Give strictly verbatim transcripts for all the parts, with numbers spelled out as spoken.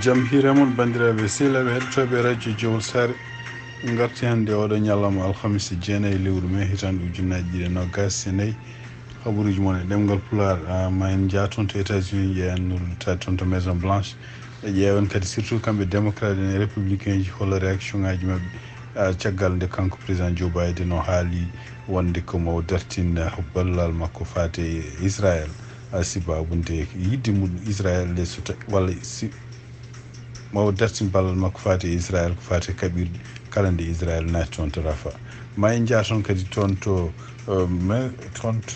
Jam hiire mon, banndiraaɓe sehilaaɓe heɗotooɓe radio Jowol Saare. En ngarti hannde oɗo ñalawma alhamisa jeenayi lewru mee hitaande ujunnaaji ɗiɗi e noogaas e nayi. Habaruuji mon e ɗemngal Pulaar, ah, ma en njah toon to États-Unis, ƴeewen no luttaade toon to Maison Blanche. Ɓe ƴeewen kadi surtout kamɓe démocrate en e républicain ji, hol réaction ngaaji maɓɓe, ah, caggal nde kanko président Joe Biden o haali wonde ko mo dartin, ah, ballal makko faate e Israël, ah, sibabu nde yiɗde mum Israël nde so ta-, walla si ma o dartin ballal makko faati e Israël, ko faati e kaɓirɗe kala nde Israël naati toon to Rafa. Ma en njah toon kadi toon to, eh, me-, toon to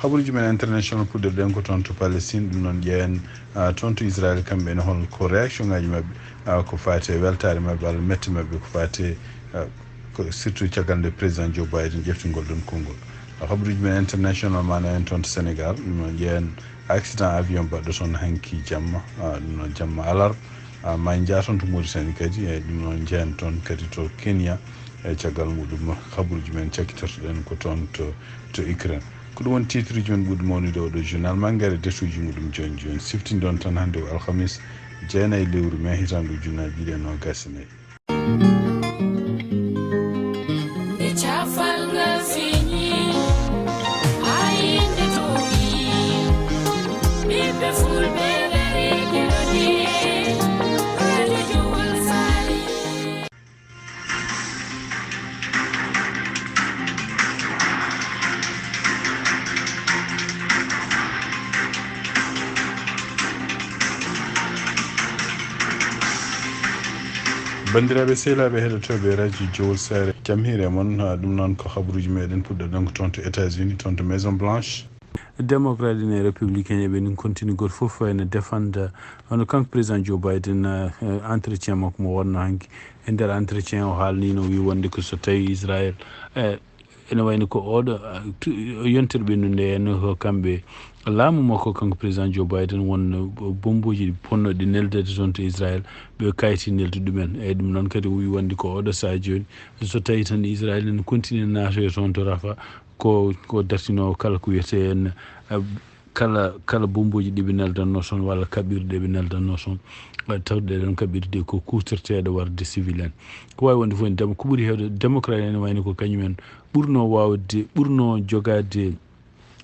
habaruuji men international, puɗɗorɗen ko toon to Palestine. Ɗum noon ƴeewen, ah, toon to Israël, kamɓe ne hol ko réaction ngaaji maɓɓe, ah, ko faati e weltaare maɓɓe walla mette maɓɓe ko faati e, ah, ko surtout caggal nde président Joe Biden ƴeftingol ɗoon konngol. Habaruuji men international, ma en toon to Sénégal, ɗum noon ƴeewen accident avion baɗɗo toon hanki jamma, ah, ɗum noon jamma alarba, ah, ma en njah toon to Mauritanie kadi, e ɗum noon njehen toon kadi to Kenya, e caggal muɗum habaruuji men cakkitortoɗen ko toon to, to Ukraine. Ko ɗum woni titre uji men ɓurɗi mawnude oɗo journal, ma en ngar e detuuji muɗum jooni jooni. Siftinde on tan hannde ko alhamis, jeenayi lewru mee hitaande ujunnaaji ɗiɗi e noogaas e nayi. Nde cafal ngal feeñi, haa yimɓe toowi, ɓiɓɓe fulɓe ngari keɗoɗi radio Jowol Saare. Banndiraaɓe sehilaaɓe heɗotooɓe radio Jowol Saare, jam hiire mon. Ah, ɗum noon ko habaruuji meɗen, puɗɗorɗen ko toon to États-Unis, toon to Maison Blanche. Démocrate en e républicain eɓe nin continue, gooto fof ene défenda, hono kanko président Joe Biden, eh, entretien makko mo wonno hanki. E nder entretien o haalnino, wi wonde ko so tawi Israël, eh, ene wayno ko oɗo, ah, tu-, yontere ɓennunde en ko kamɓe laamu makko kanko président Joe Biden won, eh, bombooji ɗi ponnoɗi neldeede toon to Israël, ɓe kayti neldu ɗumen. Eyyi, ɗum noon kadi o wi wonde ko oɗo sahaa jooni, so tawi tan Israël ene continue naatoya toon to Rafa, ko, ko dartino kala ko wiyetee en, eh, kala, kala bombooji ɗi ɓe neldanno toon walla kaɓirɗe ɗe ɓe neldanno toon, eh, tawde ɗe ɗon kaɓirɗe ko kuutorteeɗe warde civil en. Ko waawi wonde fof en demo-, ko ɓuri heewde démocrate en wayno ko kañum en ɓurno waawde, ɓurno jogaade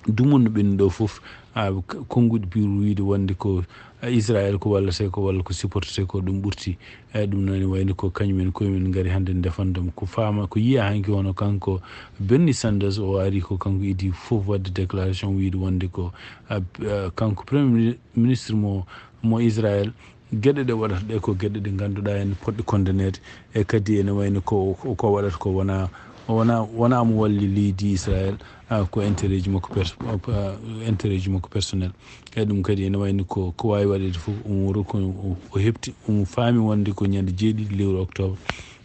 dumunno ɓen ɗo fof, ah, k-, konnguɗi pour wiyde wonde ko, ah, Israël ko wallete ko walla ko supportete ko ɗum ɓurti. Eyyi, ɗum noon ene wayno ko kañum en koye men ngari hannde ndefandam. Ko faama, ko yiya hanki hono kanko Bernie Sanders o ari ko kanko idi fof wadde déclaration wiyde wonde ko, ah, ah, kanko premier mini-, ministre mo, mo Israël, geɗe ɗe waɗata ɗe ko geɗe ɗe ngannduɗaa ene poɗɗe condamneede. E kadi ene wayno ko, ko waɗata ko wona, wona, wona mo walli leydi Israël, ah, ko intérêt ji makko pers-, ah, intérêt ji makko personnel. E ɗum kadi ene wayno ko, ko waawi waɗeede fof, omo ro-, ko o, o heɓti, omo faami wonde ko ñande jeeɗiɗi lewru octobre,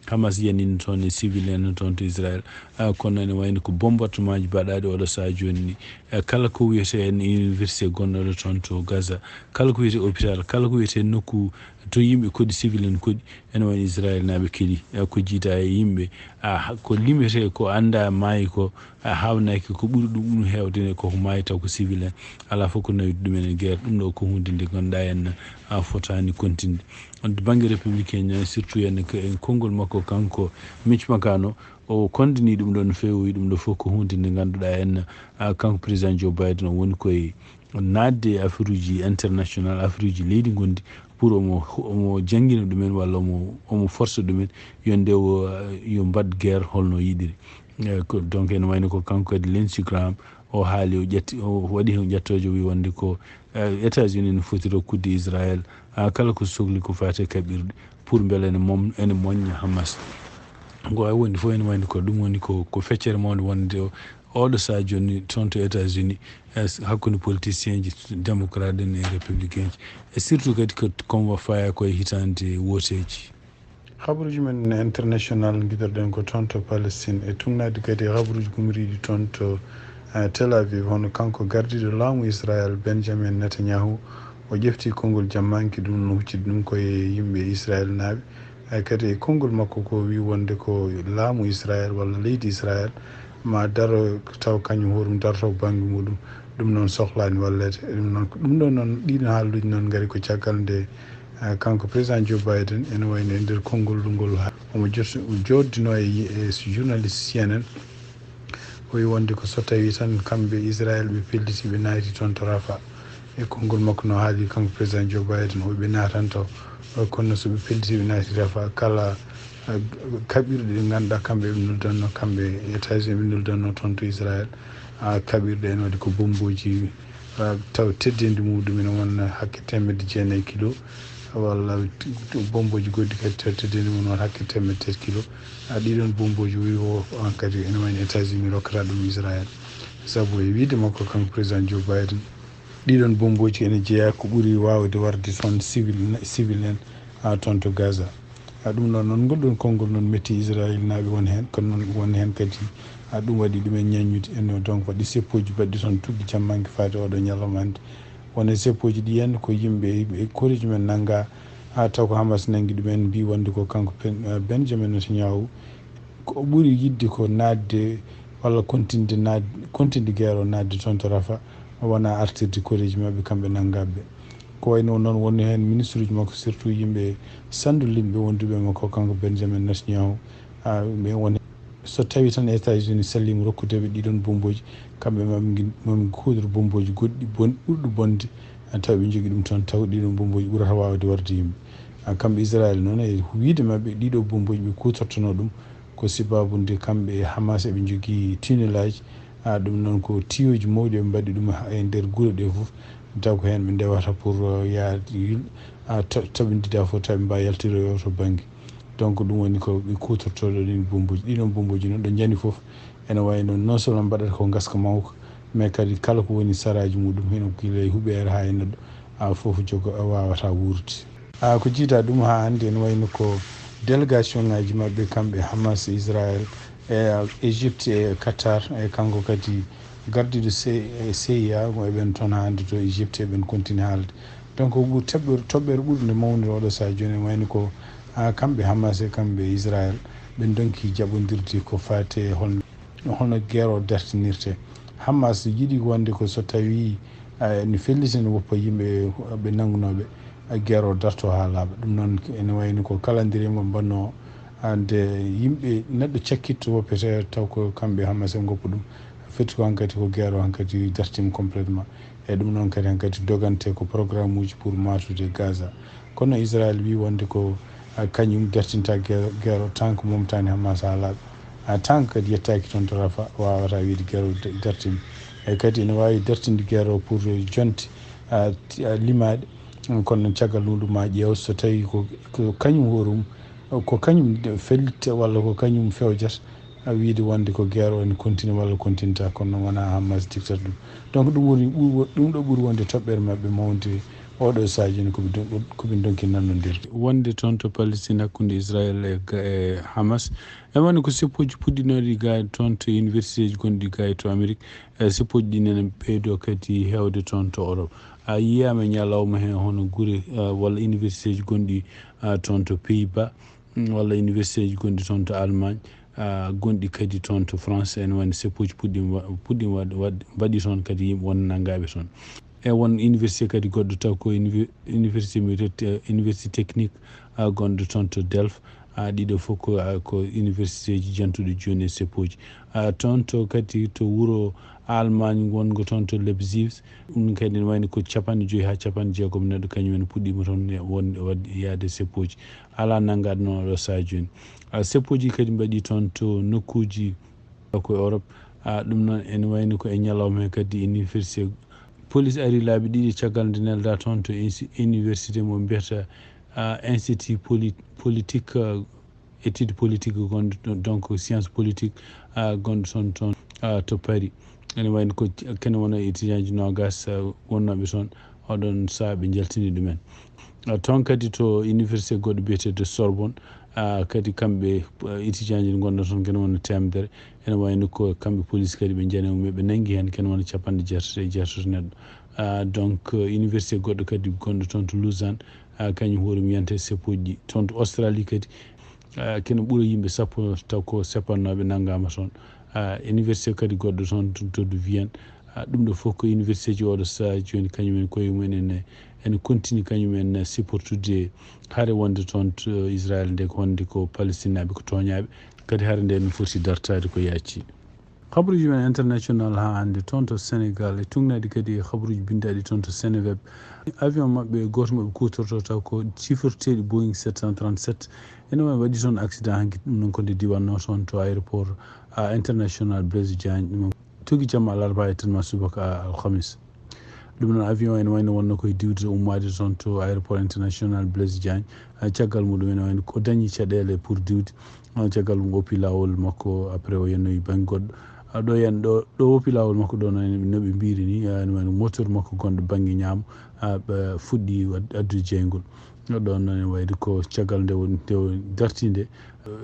Hamas yanini toon e civil en toon to Israël. Ah, kono ene wayno ko bombardement ji baɗaaɗi oɗo sahaa jooni ni. Eh, kala ko wiyetee en université gonnoɗo toon to Gaza, kala ko wiyetee hôpital, kala ko wiyetee nokku to yimɓe koɗi, civil en koɗi, ene wayno Israël naaɓe keɗi. Eh, ko jiida e yimɓe, ah, ko limetee, ko anndaa maayi ko, a haawnaki ko ɓuri ɗum, ɗum heewde ne koko maayi taw ko civil en. Alaa fof ko nawiti ɗumen e guerre. Ɗum ɗo ko huunde nde ngannduɗaa en, a fotaani continde. Bannge républicain en, surtout en ko, en konngol makko kanko Mitch McConnell, o kondini ɗum ɗo no feewi, o wi ɗum ɗo fof ko huunde nde ngannduɗaa en, a, kanko président Joe Biden o woni koye naatde e affaire uji international, affaire uji leydi ngondi, pour omo, omo janngina ɗumen walla omo, omo force ɗumen yo nde o, yo mbaɗ guerre holno yiɗiri. Eh, ko, donc, ene wayno ko kanko kadi Lindsey Graham, o haali, o ƴetti, o waɗi heen ƴettooje, o wi wonde ko, eh, États-Unis ne foti rokkude Israël, ah, kala ko sokli ko faati e kaɓirɗe, pour mbele ene mom-, ene moñña Hamas. Ko wawi wonde fof ene wayno ko ɗum woni ko, ko feccere mawnde wonde o, oɗo sahaa jooni toon to États-Unis, eh, hakkunde politicien ji démocrate en e républicain ji. E surtout kadi ko, comme wa faya koye hitaande wooteeji. Habaruuji men international, ngiɗorɗen ko toon to Palestine, e tuugnaade kadi e habaruuji gumriiɗi toon to, eh, Tel Aviv, hono kanko gardiiɗo laamu Israel, Benjamin Netanyahu, o ƴefti konngol jammanki ɗum, no hucciti ɗum ko e yimɓe Israel naaɓe. Eh, kadi e konngol makko ko, o wi wonde ko laamu Israel walla leydi Israel ma daro taw kañum hoore mum darto bannge muɗum, ɗum noon sohlaani walleede. Ɗum noon, ko ɗum ɗo noon, ɗiɗon haaluuji noon ngari ko caggal nde Kanko président Joe Biden ene wayno e nder konngol ngol, omo jot-, jooɗdino e, e journaliste C N N, o wi wonde ko so tawi tan kamɓe Israël ɓe pelliti, ɓe naati toon to Rafah. E konngol makko no haali kanko président Joe Biden, o ɓe naatanto, kono so ɓe pelliti ɓe naati Rafah, kala, eh, kaɓirɗe ɗe ngannduɗaa kamɓe ɓe noddanno, kamɓe États-Unis ɓe noddanno toon to Israël, ah, kaɓirɗe ene waɗi ko bombooji, ah, taw teddeendi muɗum ene wona hakke teemedde jeenayi kilo, walla t-, t-, bombooji goɗɗi kadi taw teddeendi mum wona hakke teemedde tati kilo. Ah, ɗiɗon bombooji woni o, on kadi ene wayno États-Unis rokkata ɗum Israël. Sabu e wiyde makko kanko président Joe Biden, ɗiɗon bombooji ene jeyaa ko ɓuri waawde warde toon civil, civil en, ah, toon to Gaza. Ah, ɗum noon, noon ngol ɗoon konngol noon metti Israël naaɓe won heen, kono noon won heen kadi, ah, ɗum waɗi ɗumen ñaññude. Ene donc waɗi seppooji baɗɗi toon tuggi jammanke faade oɗo ñalawma hannde. Won e seppooji ɗi heen ko yimɓe e koreeji men nannga, haa taw ko Hamas nanngi ɗumen, mbi wonde ko kanko Pen-, ah, Benjamin Netanyahu, ko o ɓuri yiɗde ko naatde walla kontinde naat-, kontinde guerre o naatde toon to Rafah, wona artirde koreeji maɓɓe kamɓe nanngaɓe. Ko wayno noon woni heen ministre uji makko, surtout yimɓe sanndulinɓe wonduɓe e makko, kanko Benjamin Netanyahu. Ah, ɓe won, so tawi tan États-Unis salliima rokkude ɓe ɗiɗon bombooji, kamɓe maɓe ngi-, maɓe kuudoro bombooji goɗɗi bon-, ɓurɗi bonde, ah, tawa ɓe njogii ɗum toon, taw ɗiɗon bombooji ɓurata waawde warde yimɓe. Ah, kamɓe Israël noon, e wiyde maɓɓe, ɗiɗo bombooji ɓe kuutortonoo ɗum, ko sababu nde kamɓe e Hamas eɓe njogii tunnelaaji, ah, ɗum noon ko tiyoji mawɗi ɓe mbaɗi ɗum ha-, e nder gure ɗe fof, taw ko heen ɓe ndewata pour, uh, yaade yul-, ah, ta-, taɓindida fof, taw ɓe mbaawa yaltiroyo to bannge. Donc, ɗum woni ko ɓe kuutortooɗo ɗin bombooji. Ɗiɗon bombooji noon, ɗo njani fof, ene wayi noon, non seulement mbaɗata ko ngaska mawka, mais kadi kala ko woni saraaji muɗum, hino gila e huɓeere haa e neɗɗo, ah, fof jogo, a waawata wuurde. Ah, ko jiida ɗum haa hannde, ene wayno ko délégation ŋaaji maɓɓe, kamɓe Hamas, Israël, e Égypte, e Qatar, e kanko kadi gardiiɗo C-, C I A, mo eɓen toon haa hannde to Égypte, eɓen continue haalde. Donc, ko ɓur-, toɓɓere, toɓɓere ɓurnde mawnude oɗo sahaa jooni, ene wayno ko, ah, kamɓe Hamas e kamɓe Israël, ɓe ndonki jaɓondirde ko faati e holno hono guerre o dartinirte. Hamas yiɗi wonde ko so tawi, eh, ne felliti ne woppa yimɓe ɓe nanngunooɓe, eh, guerre o darto haa laaɓa. Ɗum noon ene wayno ko calendrier mo mbanno, ah, nde yimɓe neɗɗo cakkitto woppete taw ko kamɓe Hamas en ngoppa ɗum. Foti ko hankadi ko guerre o hankadi dartima complètement. E ɗum noon kadi hankadi dogante ko programme uji pour maatude Gaza. Kono Israël wi wonde ko, ah, kañum dartinta guerre, guerre o tant que momtaani Hamas haa laaɓa. Ah, tant que kadi yettaaki toon to Rafah, wawata wiide guerre o da-, dartima. E kadi ene waawi dartinde guerre o pour jonte, ah, ti-, ah, limaaɗe. Kono noon caggal ɗum ma ƴeew so tawi ko, ko kañum hoore mum, ko kañum de-, fellitta walla ko kañum fewjata, a wiide wonde ko guerre o ne continue walla continue ta, kono noon wona Hamas jiktata ɗum. Donc ɗum woni ɓur-, ɗum ɗo ɓuri wonde toɓɓere maɓɓe mawde oɗo sahaa jooni ko ɓe don-, ko ɓe donki nanondirde. Wonde toon to Palestine hakkunde Israël e Ga-, e Hamas, e woni ko seppoji puɗɗinooɗi ga toon to université ji gonɗi ga to Amérique, e seppoji ɗi nene ɓeydo kadi heewde toon to Europe. A yiyaama ñalawma heen hono gure, eh, walla université ji gonɗi, eh, toon to Pays-Bas, mm, walla université ji gonɗi toon to Allemagne, ah, gonɗi kadi toon to France, ene wayno seppoji puɗɗiima wa-, puɗɗiima waɗ-, waɗ-, mbaɗi toon kadi yimɓe won nanngaaɓe toon. E won université kadi goɗɗo taw ko univer-, université mi rette, eh, université technique, ah, gonɗo toon to Delft, ah, ɗiɗo fof ko, ah, ko université ji jantuɗi jooni e seppoji. Ah, toon to kadi to wuro Allemagne wongo toon to Leipzig, ɗum kadi ene wayno ko capanɗe joyi haa capanɗe jeegom neɗɗo kañum en puɗɗiima toon e won-, waɗ-, yaade seppoji. Alaa nanngaɗo noon oɗo sahaa jooni. Ah, seppoji kadi mbaɗi toon to nokkuuji ko e Europe. Ah, ɗum noon ene wayno ko e ñalawma he kadi université. Police ari laabi ɗiɗi caggal nde nelda toon to insi-, université mo mbiyata, ah, Institut Poli-, Politique, ah, Étude Politique gonɗo ɗo, donc Science Politique, ah, gonɗo toon, toon, ah, to Paris. Ene wayno ko kene wona étudiant ji noogas, ah, wonnooɓe toon. Oɗon sahaa ɓe njaltini ɗumen. Ah, toon kadi to université goɗɗo biyeteeɗo Sorbonne, ah, kadi kamɓe, ah, étudiant ji gonɗo toon kene wona teemedere. Ene wayno ko kamɓe police kadi ɓe njani, ɓe nanngi heen kene wona capanɗe jeetati e jeetati neɗɗo. Ah, donc, euh, université goɗɗo kadi gonɗo toon to Lausanne, ah, kañum hoore mum yanta seppoji ɗi. Toon to Australie kadi, ah, kene ɓura yimɓe sappo taw ko seppannoɓe nanngama toon. Ah, université kadi goɗɗo toon to, to, to Vienne. Ah, ɗum ɗo fof ko université ji oɗo sahaa jooni kañum en koye mum en ene, ene continue kañum en supportude hare wonde toon to Israel nde, ko wonde ko Palestinaaɓe ko tooñaaɓe, kadi hare nde no foti dartaade ko yaaccii. Kabaruuji men international haa hannde toon to Senegal, e tuugnaade kadi e kabaruuji binndaaɗi toon to Seneweb. Avion maɓɓe, gooto maɓɓe kuutortoo taw ko cifirteeɗi Boeing sept cent trente-sept. Ene waɗi toon accident hanki, ɗum noon ko nde diwannoo toon to aéroport, a, international Blaise Diagne. Ɗum togi jamma alarba e tan ma subaka, a, alhamis. Ɗum noon avion ene wayno wonno koye diwde ummaade toon to aéroport international Blaise Diagne. A, caggal muɗum ene wayno ko dañi caɗeele pour diwde. A, caggal mum o oppi laawol makko, après o yanoyi bannge goɗɗo. A, ɗo yan-, ɗo, ɗo oppi laawol makko ɗo noon, no ɓe mbiri ni, a, ene wayno moteur makko gonɗo bannge ñaamo, a, ɓe fuɗɗi wad-, addude jeygol. Ɗo noon ene wayde ko caggal nde woni, nde woni dartinde,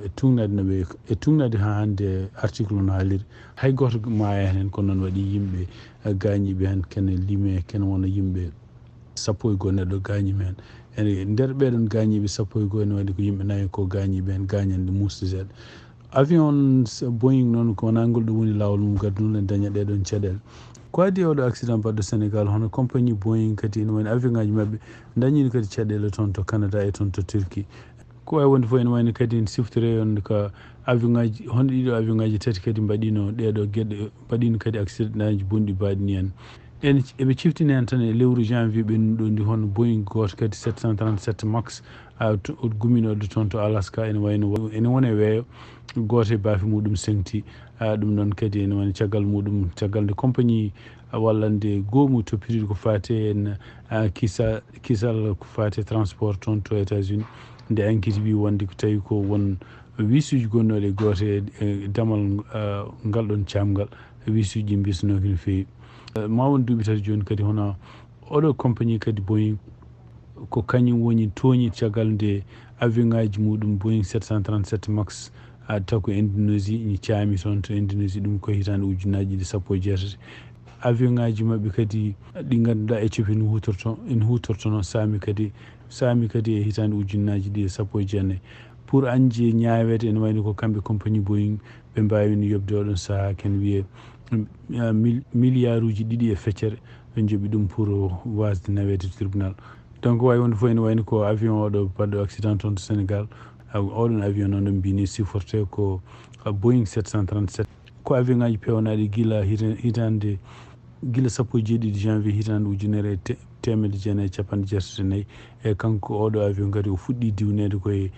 e tuugnaade no ɓe, e tuugnaade haa hannde article no haaliri. Hay gooto maaya heen, kono noon waɗi yimɓe, eh, gaañiiɓe heen, kene lime, kene wona yimɓe sappo e goo neɗɗo gaañiima heen. E nder ɓeeɗoon gaañiiɓe sappo e goo ene waɗi ko yimɓe nayo ko gaañiiɓe heen, gaañanɗe muusde seeɗa. Avion s-, Boeing noon ko wonaa ngol ɗo woni laawol mum gadduno ene daña ɗeeɗoon caɗeele. Ko adii oɗo accident baɗɗo Senegal, hono compagnie Boeing kadi ene woni avion ŋaaji maɓɓe dañiino kadi caɗeele toon to Canada e toon to Turquie. Ko waawi wonde fof ene wayno kadi en siftoroyo on ko avion ŋaaji, hono ɗiɗo avion ŋaaji tati kadi mbaɗiino ɗeeɗo geɗe, mbaɗiino kadi accident ŋaaji bonɗi mbaɗi ni en. En, eɓe ciftini en tan e lewru janvier ɓennuɗo ndi, hono Boeing gooto kadi sept cent trente-sept Max, a, to, gumminoɗo toon to Alaska, ene wayno, ene wona e weeyo, gooto e baafe muɗum sengti. A, ɗum noon kadi ene wayno caggal muɗum, caggal nde compagnie, a, walla nde goomu toppitiiɗo ko faati en, a, kisa-, kisal ko faati e transport toon to États-Unis, nde enquête wi wonde ko tawi ko won wiisuuji gonnooɗi e gooto e, e damal, a, ngal ɗoon caamgal, wiisuuji ɗi mbisnooki no feewi. A, ma won duuɓi tati jooni kadi hono oɗo compagnie kadi Boeing, ko kañum woni tooñi caggal nde avion ŋaaji muɗum Boeing sept cent trente-sept Max, a, taw ko Indonésie, ñi caami toon to Indonésie, ɗum ko hitaande ujunnaaji ɗiɗi sappo e jeetati. Avion ŋaaji maɓɓe kadi ɗi ngannduɗaa Éthiopie no huutorto, ene huutortono, saami kadi, saami kadi e hitaande ujunnaaji ɗiɗi sappo e jeenayi. Pour añde ñaaweede ene wayno ko kamɓe compagnie Boeing ɓe mbaawino yoɓde oɗon sahaa ken wiyee, mm, ah, mil-, miliyaaruuji ɗiɗi e feccere, ɓe njoɓi ɗum pour waasde naweede tribunal. Donc, waawi wonde fof ene wayno ko avion oɗo baɗɗo accident toon to Sénégal. Ah, oɗon avion noon ɗo mbini siforte ko, ah, Boeing sept cent trente-sept. Ko avion ŋaaji peewnaaɗi gila hita-, hitaande, gila sappo e jeeɗiɗi janvier hitaande ujunere e te-, teemedde jeenayi e capanɗe jeetati e nayi. E kanko oɗo avion kadi o fuɗɗi diwneede ko e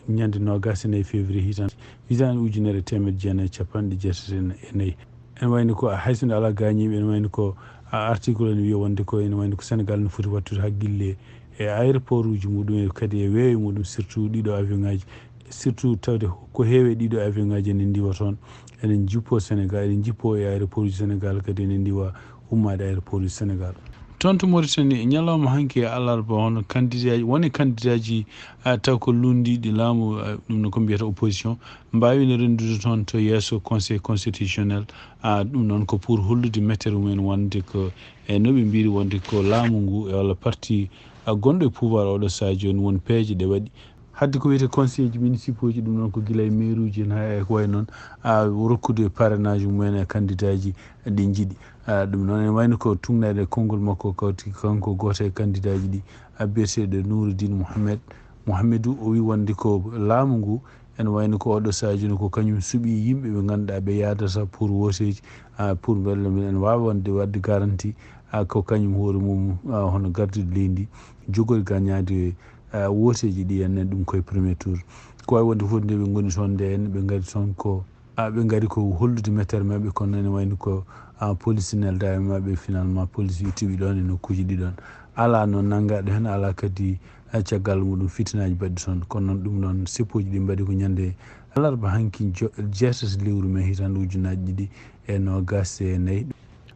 ñande noogaas e nayi février hitaande, hitaande ujunere e teemedde jeenayi e capanɗe jeetati e nayi. Ene wayno ko hay so nde alaa gaañiiɓe, ene wayno ko a article ene wiya wonde ko ene wayno ko Sénégal no foti wattude haqqille e aéroport uji muɗum e kadi e weeyo muɗum, surtout ɗiɗo avion ŋaaji, surtout tawde ko heewi e ɗiɗo avion ŋaaji ene ndiwa toon, ene njippo Sénégal, ene njippo e aéroport uji Sénégal, kadi ene ndiwa ummaade aéroport uji Sénégal. Toon to Mauritanie, ñalawma hanki e alarba, hono kandidaaji, woni kandidaaji, a, taw ko lunndiiɗi laamu, a, ɗum no ko mbiyata opposition, mbaawino renndude toon to yeeso Conseil constitutionnel. A, ɗum noon ko pour hollude mettere mumen wonde ko, e no ɓe mbiri wonde ko laamu ngu, e walla parti, a, gonɗo e pouvoir oɗo sahaa jooni, won peeje ɗe waɗi. Hadde ko wiyetee conseil ji municipaux ji, ɗum noon ko gila e maire uji en haa e ko wayi noon, a, rokkude parrainage mumen e kandidaaji ɗi njiɗi. A, ɗum noon ene wayno ko tuugnaade e konngol makko, kawti kanko gooto e kandidaaji ɗi, a, biyeteeɗo Nouroudine Mohamed, Mohamedou, o wi wonde ko laamu ngu, ene wayno ko oɗo sahaa jooni ko kañum suɓi yimɓe ɓe ngannduɗaa ɓe yaadata pour wooteeji, a, pour mbele minen waawa wonde waɗde garanti, a, ko kañum hoore mum, a, hono garduɗo leydi, jogori gañaade, a, wooteeji ɗi en, ɗum koye premier tour. Ko waawi wonde fof nde ɓe ngoni toon nde en, ɓe ngari toon ko, a, ɓe ngari ko hollude mettere maɓɓe, kono ene wayno ko, a, police nelda e maɓɓe, finalement police ittuɓe ɗoon e nokkuuji ɗi ɗoon. Alaa noon nanngaaɗo heen, alaa kadi, a, caggal muɗum fitinaaji mbaɗi toon. Kono noon ɗum noon seppuuji ɗi mbaɗi ko ñande alarba hanki jo-, jeetati lewru mee hitaande ujunnaaji ɗiɗi e noogaas e nayi,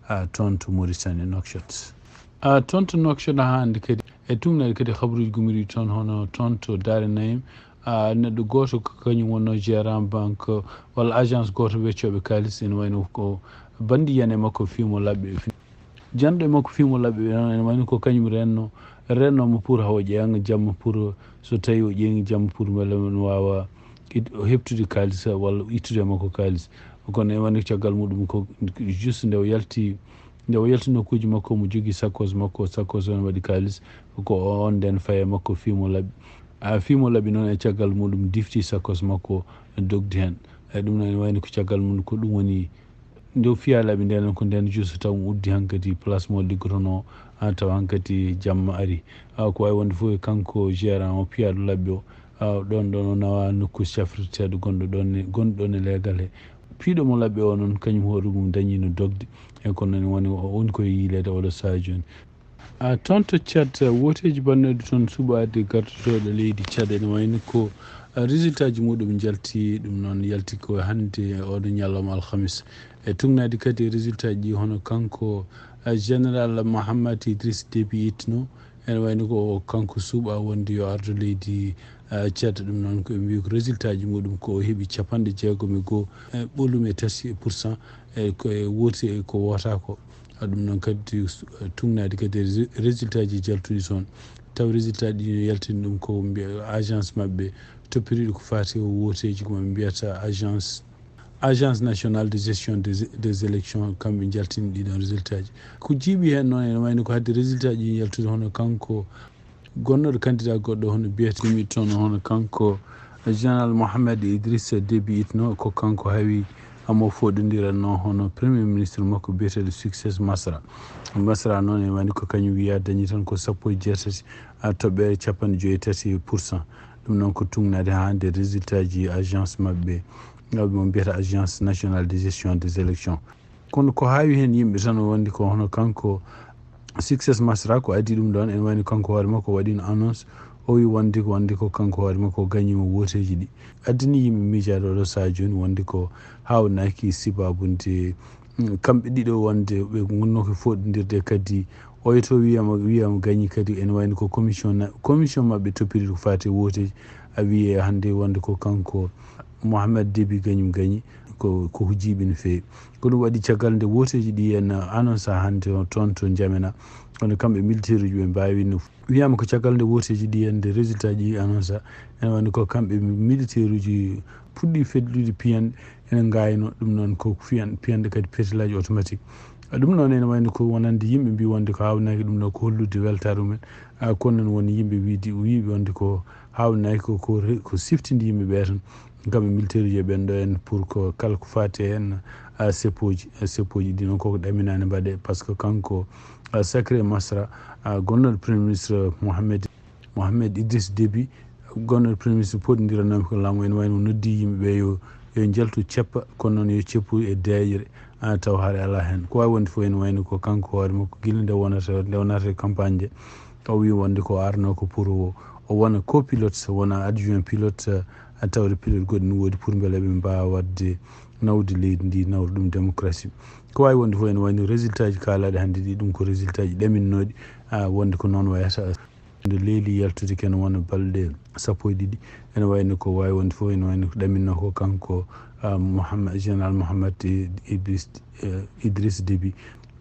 a, toon to Mauritanie, Nouakchott. A, toon to Nouakchott haa hannde kadi, e tuugnaade kadi habaruuji gummiiɗi toon, hono toon to Daare Nayim, a, neɗɗo gooto ko kañum wonnoo gérant banque walla agence gooto weccooɓe kaalis, ene wayno ko banndi yiyan e makko fii mo laɓɓe. Janɗo e makko fii mo laɓɓe ɓe noon, ene wayno ko kañum renno, renno mo pour hawa ƴeeŋa jamma pour, so tawi o ƴeeŋi jamma pour mbele no waawa it-, o heɓtude kaalis walla ittude e makko kaalis. Kono ene wayno caggal muɗum ko juste nde o yalti Nde o yalti nokkuuji makko, omo jogii sakkos makko, sakkos o ene waɗi kaalis, ko o on nden faye makko fii mo laɓi. A fii mo laɓi noon, e caggal muuɗum difti sakkos makko dogdi heen. E ɗum noon ene wayni ko caggal mum ko ɗum woni nde o fiyaa laɓi ndeen, ko ndeen juuso taw mo uddi hankadi place mo liggotonoo, a tawa hankadi jamma ari. A ko waawi wonde fof e kanko gérant o piyaaɗo laɓɓe o, a ɗoon ɗoon o nawa nokku cafrirteeɗo gonɗo ɗoon e, gonɗo ɗoon e leegal he. Piiɗo mo laɓɓe o noon, kañum hoore mum dañiino dogde. E kono noon woni, woni ko e yiileede oɗo sahaa jooni. A toon to Tchad, wooteeji bannooɗi toon suɓaade gardotooɗo leydi Tchad ene wayno ko, a, résultat ji muɗum njalti, ɗum noon yalti ko hannde oɗo ñalawma alhamis. E tugnaade kadi e résultat ji hono kanko, a, général Mahamat Idriss Déby Itno, ene wayno ko kanko suɓaa wonde yo ardo leydi, a, Tchad. Ɗum noon ko ɓe mbiyi ko résultat ji muɗum ko o heɓi capanɗe jeegom e goo, e, ɓolum e tati pour cent, e ko e wooti e ko wootaako. A ɗum noon kadi, eh, tugnaade kadi e résu-, résultat ji jaltuɗi toon. Taw résultat ɗi no yaltini ɗum ko mbiya agence maɓɓe toppiriiɗo ko faati e wooteeji ko ɓe mbiyata agence, Agence Nationale de Gestion des, des Élections, kamɓe njaltini ɗiɗon résultat ji. Ko jiiɓi heen noon ene wayno ko hadde résultat ji yaltude hono kanko gonnoɗo candidat goɗɗo hono biyetee mi toon hono kanko Général Mohamed Idrissa Déby Itno, ko kanko hawi amo foɗondiranno hono premier ministre makko biyeteeɗo Succès Masra. Masra noon ene wayno ko kañum wiya dañi tan ko sappo e jeetati, a, toɓɓere capanɗe joyi e tati pour cent. Ɗum noon ko tugnaade haa hannde résultat ji agence maɓɓe, mo mbiyata Agence Nationale de Gestion des Élections. Kono ko haawi heen yimɓe tan wonde ko hono kanko Succès Masra ko adii ɗum ɗoon, ene wayno kanko hoore makko waɗiino annonce, o wi wonde, wonde ko kanko hoore makko gañiima wooteeji ɗi. Addani yimɓe miijaade oɗo sahaa jooni wonde ko haawnaaki sibaabu nde, mm, kamɓe ɗiɗo wonde ɓe ngonnoo ko foɗondirde kadi oyo to wiyama, wiyama gañi kadi ene wayno ko commission na-, commission maɓɓe toppiri ko faati e wooteeji. A wiye hannde wonde ko kanko Mohamed Déby gañum gañi, ko, ko jiiɓi no feewi. Ko ɗum waɗi caggal nde wooteeji ɗi en annoncé hannde o toon to Njamena. Kono kamɓe militaire uji ɓe mbaawi no. Wiyaama ko caggal nde wooteeji ɗi en nde résultat ji annoncé, ene wayno ko kamɓe militaire uji puɗɗi feddude piyanɗe, ene ngayno ɗum noon ko fiyan-, piyanɗe kadi pétillage automatique. Ɗum noon ene wayno ko wonande yimɓe mbi wonde ko haawnaaki ɗum ɗo ko hollude weltaare mumen. A, kono noon won yimɓe wiide, wiiɓe wonde ko haawnaaki ko, ko re-, ko siftinde yimɓe ɓe tan. Kamɓe militaire uji e ɓen ɗo en pour ko kala ko faati heen, a, seppooji, a, seppooji ɗi noon koko ɗaminaani mbaɗe. Par ce que kanko, a, Sacré Masra, a, gonnoɗo Premier Ministre Mohamed, Mohamed Idriss Déby, gonnoɗo Premier Ministre poɗondiranomi ko laamu ene wayno noddi yimɓe ɓe yo, yo njaltu ceppa, kono noon yo ceppu e deeƴre, a, taw haare alaa heen. Ko waawi wonde fof ene wayno ko kanko hoore makko gila nde wonata, nde wonata e campagne nde. O wi wonde ko arno ko pour o, o wona copilote, wona adjoint pilote, a tawde pilote goɗɗo ne woodi pour mbele ɓe mbaawa waɗde nawde leydi ndi, nawde ɗum démocratie. Ko waawi wonde fof ene wayno résultat ji kaalaaɗi hannde ɗi, ɗum ko résultat ji ɗaminnooɗi, a, wonde ko noon wayata. Nde leeli yaltude ken wona balɗe sappo e ɗiɗi, ene wayno ko waawi wonde fof ene wayno ko ɗaminnoo ko kanko, a, Mohamed, général Mohamed I-, Idriss, eh, Idriss Déby.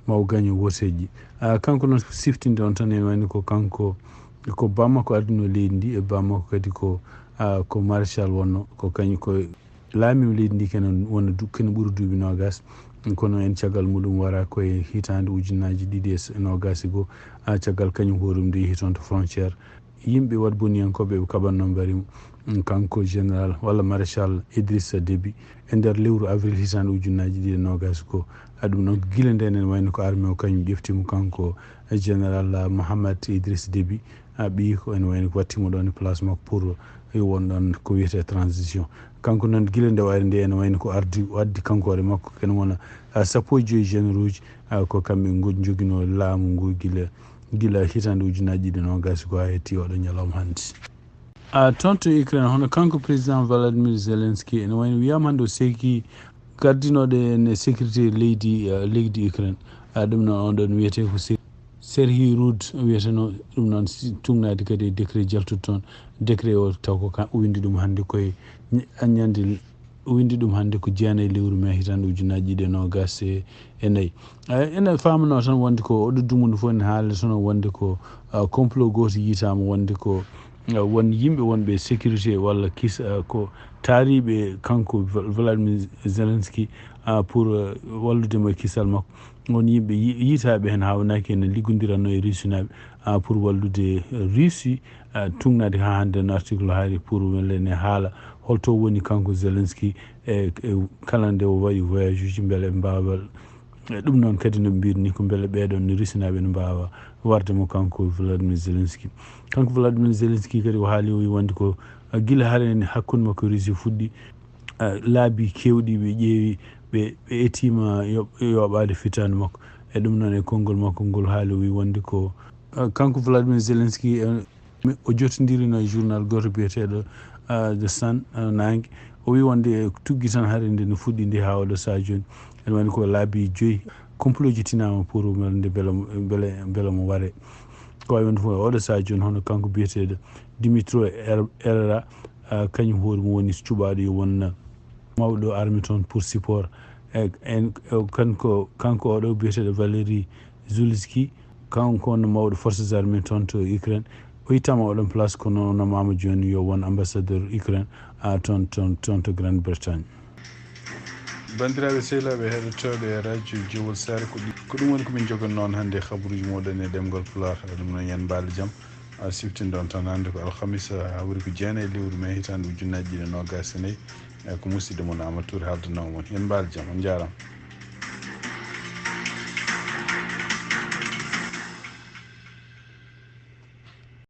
Ma o gaño wooteeji. A, kanko noon siftinde on tan, ene wayno ko kanko, ko Bamako adduno leydi ndi, e Bamako kadi ko, a, ko maréchal wonno, ko kañum ko laamima leydi ndi kene wona du-, kene ɓuri duuɓi noogas. Kono en caggal muɗum wara koye hitaande ujunnaaji ɗiɗi e s-, noogas e goo, a, caggal kañum hoore mum nde yehi toon to frontière. Yimɓe waɗ boniyankooɓe ɓe kaɓannoo mbari mo. Mm, kanko général walla maréchal Idrissa Déby e nder lewru avril hitaande ujunnaaji ɗiɗi e noogas ko. A, ɗum noon ko gila ndeen ene wayno ko armée o kañum ƴefti mo kanko, e général, a, Mohamed Idriss Déby, a, ɓiyi ko ene wayno ko watti mo ɗoon e place makko pour yo won ɗoon ko wiyetee transition. Kanko noon gila nde o ari nde ene wayno ko ardi, o addi kanko hoore makko ken wona, a, sappo e joyi généraux uji, a, ko kamɓe ngo-, njoginoo laamu ngu gila gila hitaande ujunnaaji ɗiɗi e noogas ko haa hetti oɗo ñalawma hannde. A, toon to Ukraine, hono kanko président Volodymyr Zelensky, ene wayno wiyaama hannde o seeki gardinooɗo en e sécurité leydi, a, leydi Ukraine. A, ɗum noon on ɗoon wiyetee ko Se-, Serhiy Rud wiyeteno, ɗum noon si-, tugnaade kadi e décret jaltuɗo toon. Décret o taw ko kan o winndi ɗum hannde koye ña-, ñande o winndi ɗum hannde ko jeenayi lewru mee hitaande ujunnaaji ɗiɗi e noogas e, e nayi. A, ene faamanoo tan wonde ko oɗo dumunde fof ene haalde tan wonde ko, a, complot gooto yiytaama wonde ko, a, won yimɓe wonɓe sécurité walla kis-, a, ko taariiɓe kanko Vol-, Volodymyr Zelensky, a, pour, a, wallude mo e kisal makko. won yimɓe yi- yiytaaɓe heen, haawnaki ene liggondiranno e Rusinaaɓe, ah, pour wallude Russie, ah, tugnaade haa hannde no article haali pour welle ne haala holto woni kanko Zelensky e, e kala nde o waɗi voyage uji mbele ɓe mbaawa. E ɗum noon kadi no ɓe mbiyri ni ko mbele ɓeeɗoon no Rusinaaɓe ne mbaawa warde mo kanko Volodymyr Zelensky. Kanko Volodymyr Zelensky kadi o haali o wi wonde ko, ah, gila hare ne hakkunde makko e Russie fuɗɗi, ah, laabi keewɗi ɓe ƴeewi, ɓe, ɓe etiima yo-, yoɓaade fitaandu makko. E ɗum noon e konngol makko ngol haali o wi wonde ko, ah, kanko Volodymyr Zelensky, eh, mi- o jotondirino e journal gooto biyeteeɗo, ah, The Sun, ah, naange. O wi wonde tuggi tan hare nde no fuɗɗi nde haa oɗo sahaa jooni. Ene woni ko laabi joyi complot ji tinaama pour wonde mbele mo, mbele, mbele mo ware. Ko wawi wonde fof oɗo sahaa jooni hono kanko biyeteeɗo Dimitro Er-, Herrera, ah, kañum hoore mum woni cuɓaaɗo yo won mawɗo armée toon pour support. E, en, e, kanko, kanko oɗo biyeteeɗo Valéry Zulski, kanko wonno mawɗo forces armées toon to Ukraine. O ittama oɗon place kono o nomama jooni yo won ambassadeur Ukraine, ah, toon, toon, toon to Grande Bretagne. Banndiraaɓe sehilaaɓe heɗotooɓe radio Jowol Saare, ko ɗi-, ko ɗum woni ko min jogan noon hannde e habaruuji mooɗon e ɗemngal Pulaar. Ɗum noon, yen mbaal jam. A siftinɗon tan hannde ko alhamisa, hawri ko jeenayi e lewru mee hitaande ujunnaaji ɗiɗi e noogaas e nayi. E ko musidɗo mon Amadou Touré haaldanoo mon. Yen mbaal jam, on njaaraama.